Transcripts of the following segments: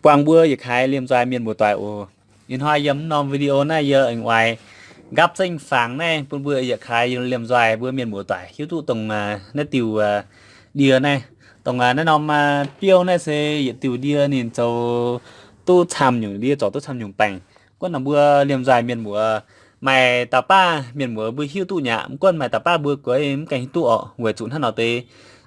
buangh mbuo yietc kaaix liemh nzoih mienh muoz-doic oc. Ih hnoi yiem norm video naaiv yie aengx oix nqaapv zengv fangx naaiv bun mbuo yietc kaaix liemh nzoih mbuo mienh muoz-doic hiuv duqv dongh naaiv diuh ndie naaiv, dongh naaiv norm biouv naaiv se yietc diuh ndie ninh zoux duqv camv nyungc ndie, zorc duqv camv nyungc baengc. Guonv norm mbuo liemh nzoih mienh muoz maaih dauh baav mienh muoz mbuo hiuv duqv nyei aqv. Mv guonv maaih dauh baav mbuo gueix mv gaengh hiuv duqv orqc. Weic zuqc hnangv nor deix,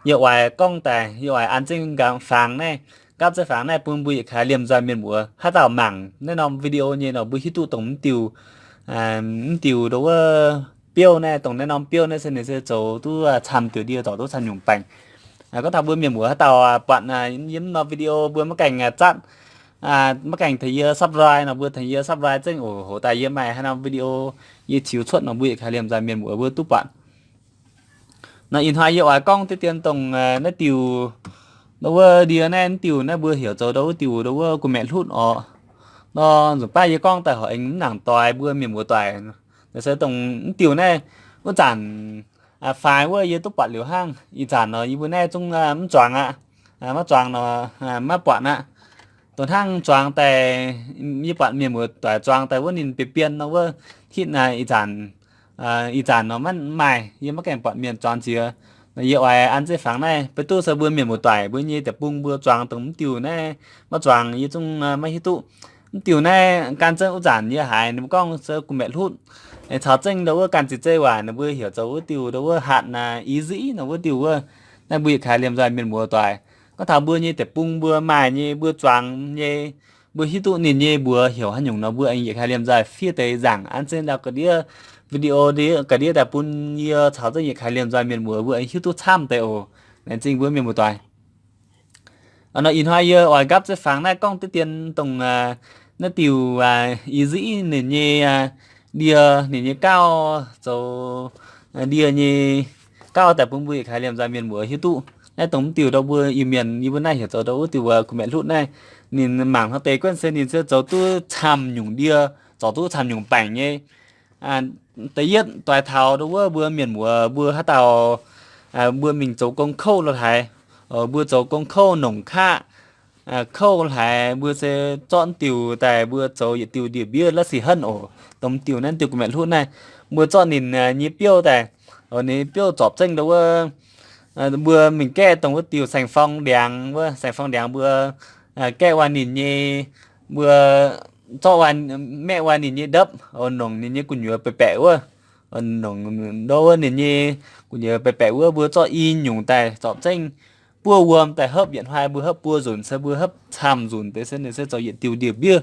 yie oix gorngv daaih, yie oix an zengv nqaapv fangx naaiv, nqaapv zengv fangx naaiv bun mbuo yietc kaaix liemh nzoih mienh muoz haaix dauh mangc naaiv norm video nyei nor mbuo hiuv duqv dongh mv diuh, mv diuh ndo wuov biouv naaiv, dongh naaiv norm biouv naaiv se ninh se zoux duqv camv diuh ndie, zorc duqv camv nyungc baengc. Gorngv taux mbuo mienh muoz haaix dauh buatc yiem norm video mbuo maiv gaengh zatv, maiv gaengh tengx yie subscribe nor mbuo tengx yie subscribe zengv oc. Hoc daaih yie maaih haaix norm video yie ziux cuotv nor mbuo yietc kaaix liemh nzoih mienh muoz mbuo duqv buatc. Nor ih hnoi yie oix gorngv diqv dien dongh naaiv diuh ndo wuov ndie naaiv, mv diuh naaiv mbuo heuc zoux ndo wuov diuh ndo wuov gu'maeqc hlutv orqc. Nor nzunc baav yie gorngv daaih horpc aengx mv nangc doix mbuo mienh muoz-doic. Naaiv se dongh mv diuh naaiv wuov zanc faix wuov yie duqv buatc liuz hnangv. Ih zanc nor yie mbuo naaiv zungv mv zuangx aqv. Maiv zuangx nor maiv buatc aqv. Dongh hnangv zuangx daaih, yie buatc mienh muoz-doic zuangx daaih wuov ninh biei bien nor wuov hitv naaiv ih zanc, ih zanc nor maiv maaih, yie maiv gaengh buatc mienh zuangx jiex. Nor yie oix an zengv fangx naaiv beiv duqv se mbuo mienh muoz-doic mbuo nyei deic-bung mbuo zuangx dongh mv diuh naaiv, maiv zuangx yie zungv maiv hiuv duqv. Mv diuh naaiv gan zengv wuov zanc yie haiz ninh mbuo gorngv se gu'maeqc hlutv. Caux zengv ndo wuov ganh ziex zei waac ninh mbuo heuc zoux wuov diuh ndo wuov hatc naaiv, i ziv nor wuov diuh wuov. Naaiv mbuo yietc kaaix liemh nzoih mienh muoz-doic, gorngv taux mbuo nyei deic-bung mbuo maaih nyei, mbuo zuangx nyei, mbuo hiuv duqv ninh nyei mbuox heuc haaix nyungc nor mbuo aengx yietc kaaix liemh nzoih fiev deix nzaangc an zengv ndau ga'ndiev video, ga'ndiev daaih bun yie caux zengv yietc kaaix liemh nzoih mienh muoz mbuo aengx hiuv duqv camv deix oc. Laengz zingh mbuo mienh muoz-doic. Nor ih hnoi yie oix nqaapv zengv fangx naaiv gorngv diqv dien dongh naaiv diuh i ziv ninh nyei ndie, ninh nyei gauv zoux ndie nyei gauv daaih bun mbuo yietc kaaix liemh nzoih mienh muoz hiuv duqv. Naaiv dongh mv diuh ndo mbuo Iu-Mienh yie mbuo naaiv heuc zoux ndo wuov diuh gu'maeqc hlutv naaiv, ninh mangc hnangv deix guonv se ninh se zoux duqv camv nyungc ndie, zorc duqv camv nyungc baengc nyei. Da'yietv doix taux ndo wuov mbuo mienh muoz mbuo haaix dauh mbuo mingh zoux gong kouv lo haaix, mbuo zoux gong kouv nongc kaqv, kouv haaix mbuo se zorqv diuh daaih mbuo zoux yietc diuh ndie-mbiev la'sic henv oc. Dongh diuh naaiv diuh gu'maeqc hlutv naaiv, mbuo zorqv ninh nyei biouv daaih, ninh biouv zorpc zengv ndo wuov, mbuo mingh gaeqv dongh wuov diuh saeng-forng ndiangx wuov, saeng-forng ndiangx mbuo gaeqv wuov ninh nyei, mbuo zorqv maeqv wuov ninh nyei ndopv, nongc ninh nyei gu'nyuoz baeqc baeqc wuov, nongc ndo wuov ninh nyei gu'nyuoz baeqc baeqc wuov, mbuo zorqv i nyungc daaih zorpc zengv buov wuom daaih hopv yietc hnoi mbuo hopv buo nzunc se mbuo hopv camv nzunc deix se ninh se zoux yietc diuh ndie-mbiev,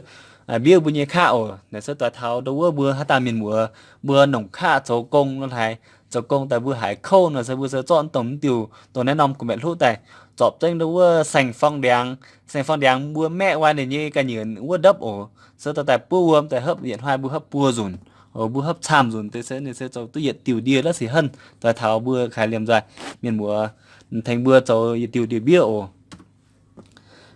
mbiev mbuo nyei kaqv oc. Naaiv se doix taux ndo wuov mbuo haaix dauh mienh muoz mbuo nongc kaqv zoux gong lo haaix, zoux gong daaih mbuo haiz kouv nor se mbuo se zorqv dongh mv diuh, dongh naaiv norm gu'maeqc hlutv daaih zorpc zengv ndo wuov saeng-forng ndiangx, saeng-forng ndiangx mbuo maeqv wuov ninh nyei ga'nyiec wuov ndopv oc, se dorh daaih buov wuom daaih hopv yietc hnoi mbuo hopv buo nzunc, mbuo hopv camv nzunc deix se ninh se zoux duqv yietc diuh ndie la'sic henv. Doix taux mbuo kaaix liemh nzoih mienh muoz tengx mbuo zoux yietc diuh ndie-mbiev oc.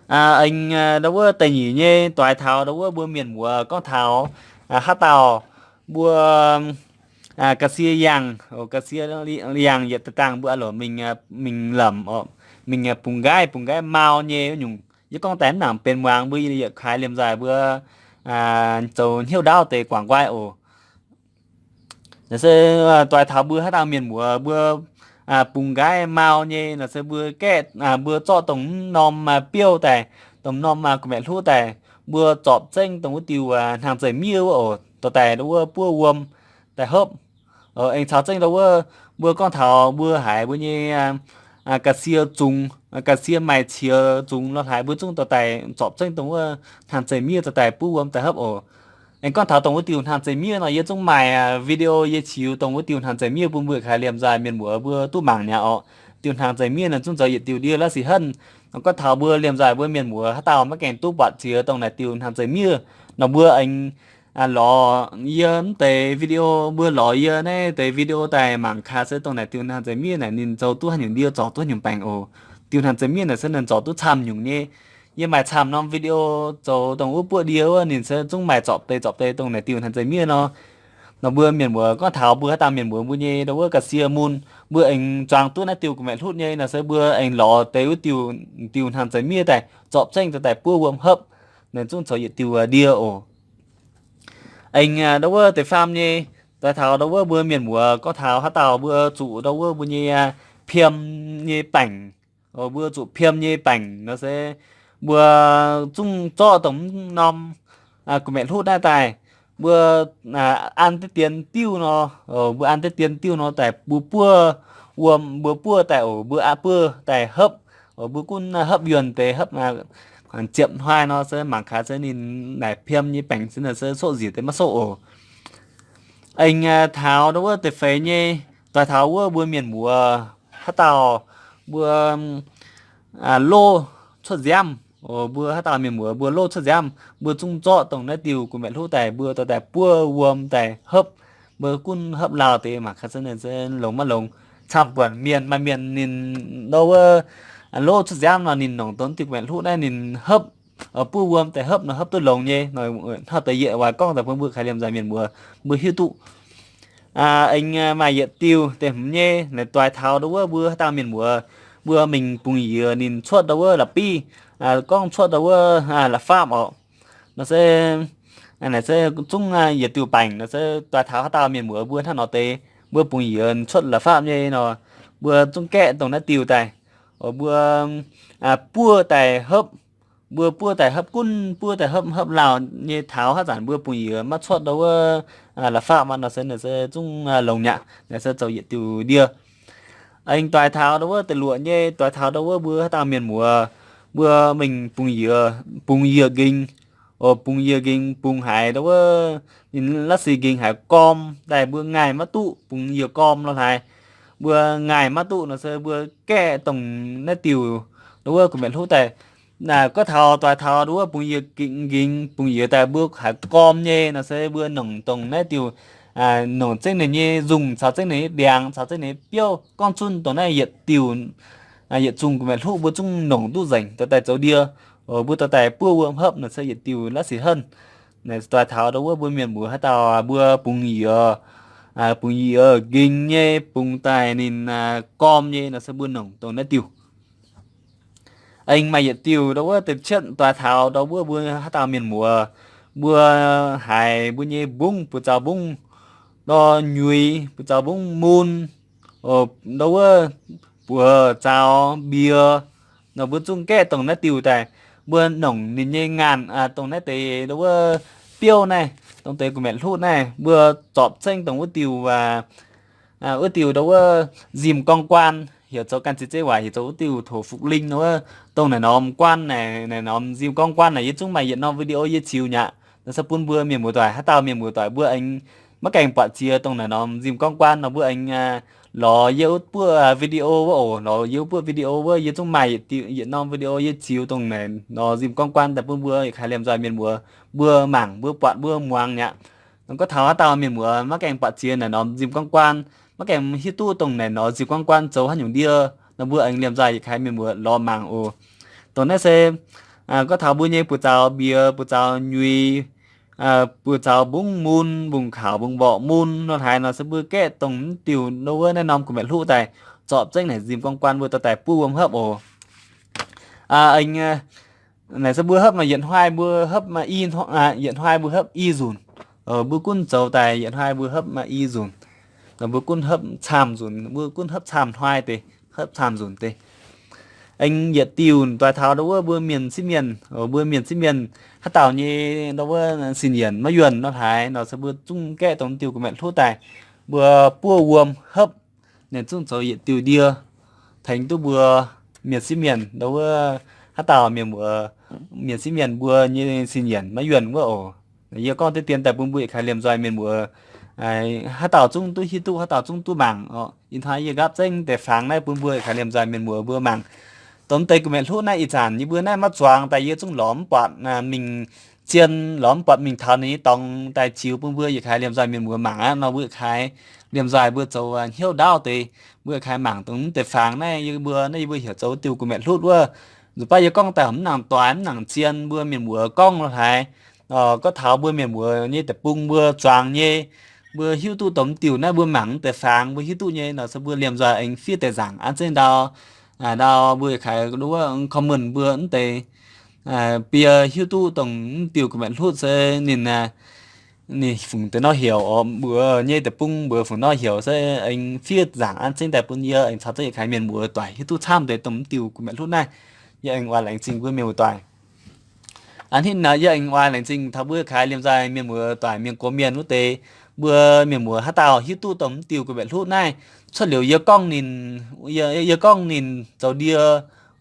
Aengx ndo wuov da'nyeic nyei doix taux ndo wuov mbuo mienh muoz gorngv taux haaix dauh mbuo ga'sie yangh, ga'sie yangh yietc daaih dangh mbuo a'loc mingh, mingh lamc, mingh bungx nqaiv, bungx nqaiv mau nyei nyungc. Yie gorngv daaih mv nangc benx muangx mbuo yietc kaaix liemh nzoih mbuo zoux hnyouv ndaauv deix guangc nqoi oc. Naaiv se doix taux mbuo haaix dauh mienh muoz mbuo bungx nqaiv mau nyei nor se mbuo gaeqv, mbuo zorqv dongh mv norm biouv daaih, dongh mv norm gu'maeqc hlutv daaih, mbuo zorpc zengv dongh wuov diuh hnaangx zeih miev wuov oc, dorh daaih ndo wuov buov wuom daaih hopv. Aengx caux zengv ndo wuov mbuo gorngv taux mbuo haiz mbuo nyei ga'sie zungx, ga'sie maaih qiex zungx lo haaix mbuo zungv dorh daaih zorpc zengv dongh wuov hnaangx zeih miev dorh daaih buov wuom daaih hopv oc. Aengx gorngv taux dongh wuov diuh hnaangx zeih miev nor yie zungv maaih video yie ziux dongh wuov diuh hnaangx zeih miev bun mbuo kaaix liemh nzoih mienh muoz mbuo duqv mangc mi'aqv oc. Diuh hnaangx zeih miev naaiv zungv zoux yietc diuh ndie la'sic henv. Gorngv taux mbuo liemh nzoih mbuo mienh muoz haaix dauh maiv gaengh duqv buatc ziex dongh naaic diuh hnaangx zeih miev nor mbuo aengx lorz yie mv deix video, mbuo lorz yie naaiv deix video daaih mangc gaax se dongh naaic diuh hnaangx zeih miev naaic ninh zoux duqv haaix nyungc ndie, zorc duqv haaix nyungc baengc oc. Diuh hnaangx zeih miev naaic se ninh zorc duqv camv nyungc nyei. Yie maaih camv norm video zoux dongh wuov buoqv ndie wuov, ninh se zungv maaih zorpc deix zorpc deix dongh naaic diuh hnaangx zeih miev nor. Nor mbuo mienh muoz gorngv taux mbuo haaix dauh mienh muoz mbuo nyei ndo wuov ga'sie mun, mbuo aengx zuangx duqv naaiv diuh gu'maeqc hlutv nyei nor se mbuo aengx lorz deix wuov diuh, diuh hnaangx zeih miev daaih zorpc zengv daaih buov wuom hopv. ninh zungv zoux yietc diuh ndie oc. Aengx ndau wuov deix faam nyei, doix taux ndau wuov mbuo mienh muoz gorngv taux haaix dauh mbuo zuqc ndau wuov mbuo nyei piem nyei baengc, mbuo zuqc piem nyei baengc nor se mbuo zungv zorqv dongh mv norm gu'maeqc hlutv naaiv daaih, mbuo an deix dien diuv nor, mbuo an deix dien diuv nor daaih mbuo buov wuom, mbuo buov daaih oc, mbuo buov daaih hopv, mbuo gunv hopv yuonh deix hopv ziepc hnoi nor se mangc gaax se ninh naaic piem nyei baengc se nor se soqv nziec deix maiv soqv oc. Aengx taux ndau wuov deix feix nyei, doix taux wuov mbuo mienh muoz haaix dauh mbuo loz cuotv nziaamv, mbuo haaix dauh mienh muoz mbuo loz cuotv nziaamv, mbuo zungv zorqv dongh naaiv diuh gu'maeqc hlutv daaih, mbuo dorh daaih buov wuom daaih hopv, mbuo gunv hopv lauh deix mangc gaax se ninh se longx maiv longx. Camv-buonc mienh maaih mienh ninh ndau wuov loz cuotv nziaamv nor ninh nongc dongh diuh gu'maeqc hlutv naaiv ninh hopv, buov wuom daaih hopv nor hopv duqv longx nyei. Hnangv deix yietc waac gorngv daaih bun mbuo kaaix liemh nzoih mienh muoz mbuo hiuv duqv. Aengx maaih yietc diuh deix hmz nyei, naaic doix taux ndau wuov mbuo haaix dauh mienh muoz, mbuo mingh bungx-yiex ninh cuotv ndau wuov la'biv, gorngv cuotv ndau wuov la'faam orqc, nor se, naaic se zungv yietc diuh baengc nor se doix taux haaix dauh mienh muoz mbuo hnangv nor deix, mbuo bungx-yiex cuotv la'faam nyei nor, mbuo zungv gaeqv dongh naaiv diuh daaih, mbuo buov daaih hopv, mbuo buov daaih hopv, gunv buov daaih hopv, hopv lauh nyei taux haaix zanc mbuo bungx-yiex maiv cuotv ndau wuov la'faam nor se, naaic se zungv longx nyaqc, naaic se zoux yietc diuh ndie. Aengx doix taux ndau wuov deix luoqc nyei, doix taux ndau wuov mbuo haaix dauh mienh muoz, mbuo mingh bungx-yiex, bungx-yiex nqingx, bungx-yiex nqingx bungx haiz ndau wuov ninh la'sic nqingx haiz gorm daaih mbuo ngaaih maiv duqv, bungx-yiex gorm nor hlaaix, mbuo ngaaih maiv duqv nor se mbuo gaeqv dongh naaiv diuh ndau wuov gu'maeqc hlutv daaih. Naaic gorngv taux doix taux ndau wuov bungx-yiex nqingx, bungx-yiex daaih mbuo haiz gorm nyei nor se mbuo nongc dongh naaiv diuh, nongc zengv ninh nyei nzungh caux zengv ninh nyei ndiangx caux zengv ninh nyei biouv, gorngv zunv dongh naaiv yietc diuh, yietc zungh gu'maeqc hlutv mbuo zungv nongc duqv nzengc dorh daaih zoux ndie. Mbuo dorh daaih buov wuom hopv nor se yietc diuh la'sic henv. Naaic doix taux ndau wuov mbuo mienh muoz haaix dauh mbuo bungx-yiex, bungx-yiex nqingx nyei bungx daaih ninh gorm nyei nor se mbuo nongc dongh naaiv diuh. Aengx maaih yietc diuh ndau wuov deix cietv doix taux ndau wuov mbuo haaix dauh mienh muoz, mbuo haiz mbuo nyei mbungv, buoz-zaux mbungv ndor nyuix, buoz-zaux mbungv mun, ndau wuov buoz-zaux mbiex, nor mbuo zungv gaeqv dongh naaiv diuh daaih, mbuo nongc ninh nyei ngaanh, dongh naaiv deix ndau wuov biouv naaiv, dongh deix gu'maeqc hlutv naaiv, mbuo zorpc zengv dongh wuov diuh, wuov diuh ndau wuov nzim gorngv guaan, heuc zoux ganh ziex zeiv waac heuc zoux wuov diuh thổ phục linh nor wuov, dongh naaic norm guaan naaic, naaic norm nzim gorngv guaan naaic yie zungv maaih yietc norm video yie ziux nyaqc. Nor se bun mbuo mienh muoz-doic, haaix dauh mienh muoz-doic mbuo aengx maiv gaengh buatc jiex dongh naaic norm nzim gorngv guaan nor mbuo aengx lorz yie wuov buoqv video wuov oc, lorz yie wuov buoqv video wuov yie zungv maaih yietc norm video yie ziux dongh naaic norm nzim gorngv guaan daaih bun mbuo yietc kaaix liemh nzoih mienh muoz mbuo mangc, mbuo buatc, mbuo muangx nyaqc. Nor gorngv taux haaix dauh mienh muoz maiv gaengh buatc jiex naaic norm nzim gorngv guaan, maiv gaengh hiuv duqv dongh naaic norm nzim gorngv guaan zoux haaix nyungc ndie, nor mbuo aengx liemh nzoih yietc kaaix mienh muoz lorz mangc oc. Dongh naaiv se gorngv taux mbuo nyei buoz-zaux mbiex, buoz-zaux nyuix, buoz-zaux mbungv mun, mbungv kaux, mbungv mborqv mun nor hlaaix nor se mbuo gaeqv dongh mv diuh nor wuov naaiv norm gu'maeqc hlutv daaih, zorpc zengv naaic nzim gorngv guaan mbuo dorh daaih buov wuom hopv oc. Aengx naaic se mbuo hopv maaih yietc hnoi mbuo hopv maaih i, yietc hnoi mbuo hopv i nzunc. Mbuo gunv zoux daaih yietc hnoi mbuo hopv maaih i nzunc. Mbuo gunv hopv camv nzunc, mbuo gunv hopv camv hnoi deix, hopv camv nzunc deix. Aengx yietc diuh doix taux ndau wuov mbuo mienh sieqv mienh, mbuo mienh sieqv mienh haaix dauh nyei ndau wuov sin-yienc maiv yuonh nor hlaaix nor se mbuo zungv gaeqv dongh diuh gu'maeqc hlutv daaih, mbuo buov wuom hopv, ninh zungv zoux yietc diuh ndie, tengx duqv mbuo mienh sieqv mienh ndau wuov haaix dauh mienh muoz, mienh sieqv mienh mbuo nyei sin-yienc maiv yuonh wuov oc. Yie gorngv deix dien daaih bun mbuo yietc kaaix liemh nzoih mienh muoz, haaix dauh zungv duqv hiuv duqv, haaix dauh zungv duqv mangc oc. Ih hnoi yie nqaapv zengv deix fangx naaiv bun mbuo yietc kaaix liemh nzoih mienh muoz mbuo mangc. Dongh deix gu'maeqc hlutv naaiv ih zanc yie mbuo naaiv maiv zuangx daaih yie zungv lorz mv buatc mingh zien, lorz mv buatc mingh taux ninh nyei dorngx daaih ziux bun mbuo yietc kaaix liemh nzoih mienh muoz mangc aqv. Nor mbuo yietc kaaix liemh nzoih mbuo zoux hnyouv ndaauv deix, mbuo yietc kaaix mangc dongh deix fangx naaiv yie mbuo, naaiv yie mbuo heuc zoux diuh gu'maeqc hlutv wuov. Nzunc baav yie gorngv daaih mv nangc doix mv nangc zien, mbuo mienh muoz gorngv lo haaix, gorngv taux mbuo mienh muoz nyei deic-bung mbuo zuangx nyei, mbuo hiuv duqv dongh mv diuh naaiv mbuo mangc mv deix fangx mbuo hiuv duqv nyei nor se mbuo liemh nzoih aengx fiev deix nzaangc an zengv ndau, ndau mbuo yietc kaaix wuov comment mbuo mv deix Bie hiuv duqv dongh mv diuh gu'nguaaic hlutv se ninh, ninh fungc deix nor heuc oc, mbuox nyei deic-bung mbuox fungc nor heuc se aengx fiev nzaangc an zengv daaih bun yie aengx caux zengv yietc kaaix mienh muoz doic hiuv duqv camv deix dongh mv diuh gu'nguaaic hlutv naaiv. Yie aengx oix laengz zingh mbuo mienh muoz doic. Aa, hnangv naaiv yie aengx oix laengz zingh taux mbuo kaaix liemh nzoih mienh muoz doic mienh gox mienh wuov deix, mbuo mienh muoz haaix dauh hiuv duqv dongh mv diuh gu'nguaaic hlutv naaiv, cuotv liuz yie gorngv ninh, yie gorngv ninh zoux ndie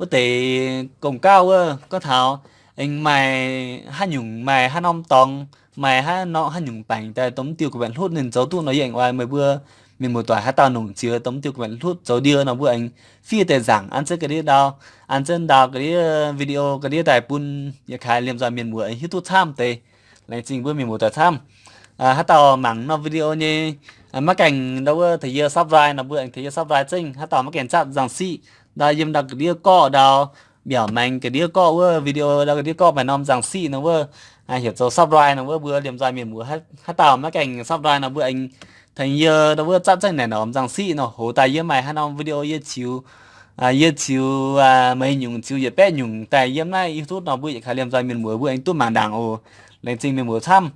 wuov deix gong-gauv wuov, gorngv taux aengx maaih haaix nyungc, maaih haaix norm dorngx, maaih haaix norm haaix nyungc baengc daaih dongh mv diuh gu'nguaaic hlutv ninh zoux duqv nor, yie aengx oix meih mbuo mienh muoz doic haaix dauh nongc ziex dongh mv diuh gu'nguaaic hlutv zoux ndie nor mbuo aengx fiev deix nzaangc an zengv ga'ndiev ndau, an zengv ndau ga'ndiev video ga'ndiev daaih bun yietc kaaix liemh nzoih mienh muoz aengx hiuv duqv camv deix. Laengz zingh mbuo mienh muoz doic camv. Haaix dauh mangc norm video nyei, maiv gaengh ndau wuov tengx yie subscribe nor mbuo aengx tengx yie subscribe zengv. Haaix dauh maiv gaengh zatv nzangc-siqv ndau yiem ndau ga'ndiev gorqv ndau, mbiaauc maengx ga'ndiev gorqv wuov video ndau ga'ndiev gorqv maaih norm nzangc-siqv nor wuov, heuc zoux subscribe nor wuov, mbuo liemh nzoih mienh muoz haaix dauh maiv gaengh subscribe nor mbuo aengx tengx yie ndau wuov zatv zengv naaic norm nzangc-siqv nor, hoz daaih yie maaih haaix norm video yie ziux, yie ziux meih nyungc ziux yietc baeqv nyungc daaih yiem naaiv YouTube nor mbuo yietc kaaix liemh nzoih mienh muoz mbuo aengx duqv mangc ndaangc oc. Laengz zingh mienh muoz camv.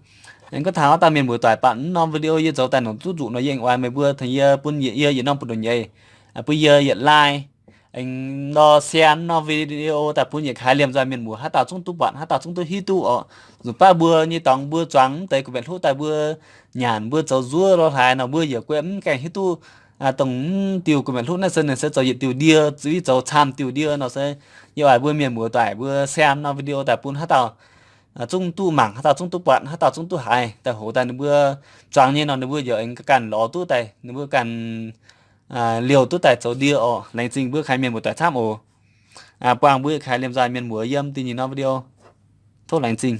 Aengx gorngv taux haaix dauh mienh muoz doic baac mv norm video yie zoux daaih nongc duqv zuqc nor yie aengx oix meih mbuo tengx yie bun yietc, yie yietc norm buoz-ndoqv nyeiz, bun yie yietc like, aengx nor share norm video daaih bun yietc kaaix liemh nzoih mienh muoz haaix dauh zungv duqv buatc, haaix dauh zungv duqv hiuv duqv oc. Nzunc baav mbuo nyei dorngx mbuo zuangx mv deix gu'nguaaic hlutv daaih mbuo nyanc mbuo zoux nzuov lo hlaaix nor mbuo yaac guei mv gaengh hiuv duqv dongh mv diuh gu'nguaaic hlutv naaiv se ninh se zoux yietc diuh ndie, zuiz zoux camv diuh ndie nor se yie oix mbuo mienh muoz doic mbuo share norm video daaih bun haaix dauh zungv duqv mangc, haaix dauh zungv duqv buatc, haaix dauh zungv duqv haiz daaih hoz daaih ninh mbuo zuangx nyei nor ninh mbuo yaac aengx ganh lorz duqv daaih, ninh mbuo ganh liouh duqv daaih zoux ndie oc. Laengz zingh mbuo kaaix mienh muoz doic camv oc. Buangh mbuo kaaix liemh nzoih mienh muoz yiem da'nyeic norm video. Tov laengz zingh.